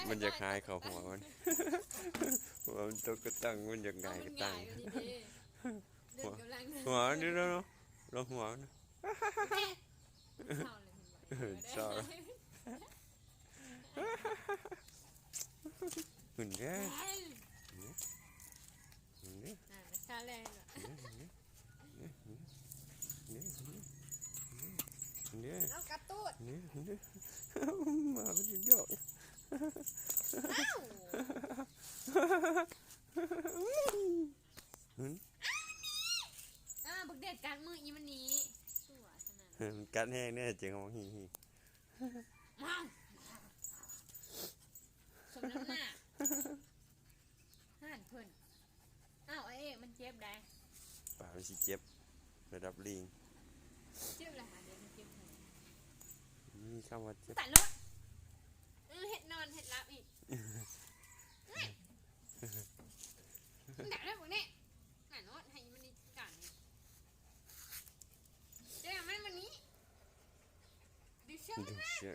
ມັນຢາກຫາຍເຂົ້າຫົວມັນ ຫົວມັນຕົກກະຕັງ ມັນຢາກຫງາຍກະຕັງ ເອົາມັນຫງາຍຢູ່ນີ້ເດ້ ເດີນກຳລັງ ຫົວ ເດີນ ເດີນ ເດີນ ເດີນ ຫົວມັນ ເຊົາເລີຍ ເຊົາ ຫຸ່ນເດ້ ຫຸ່ນເດ້ ອ່າ ຊາແລງ ເດ້ ເດ້ ເດ້ ເດ້ ເດ້ ເດ້ ເອົາກັດຕູດ ເດ້ ເດ້ ໝາມັນຢອກ ອ້າວ ຫຶ ອ້າວ ບັກເດັດກັດມືອີມັນນີ້ ຊົ່ວຂະໜາດ ມັນກັດແຮງແດ່ ຈຶ່ງຮ້ອງຮີໆ ມາ ສົມນ້ຳໜ້າ ຫັ້ນເພິ່ນ ອ້າວ ອ້າຍເອກ ມັນເຈັບໃດ ປາມັນຊິເຈັບ ລະດັບລີງ ເຈັບລະຫາ ເດ ມັນເຈັບແຮງ ມີຄຳວ່າເຈັບ ຕາຍແລ້ວ ເອີ ເຮັດນອນເຮັດຫຼັບອີກ ເອີຍ ມັນດັກແລ້ວພວກນີ້ ໜ້ານອນໃຫ້ມັນນີ້ຈັດການນີ້ ເຈົ້າມັນວັນນີ້ ດູເຊື່ອ ດູເຊື່ອ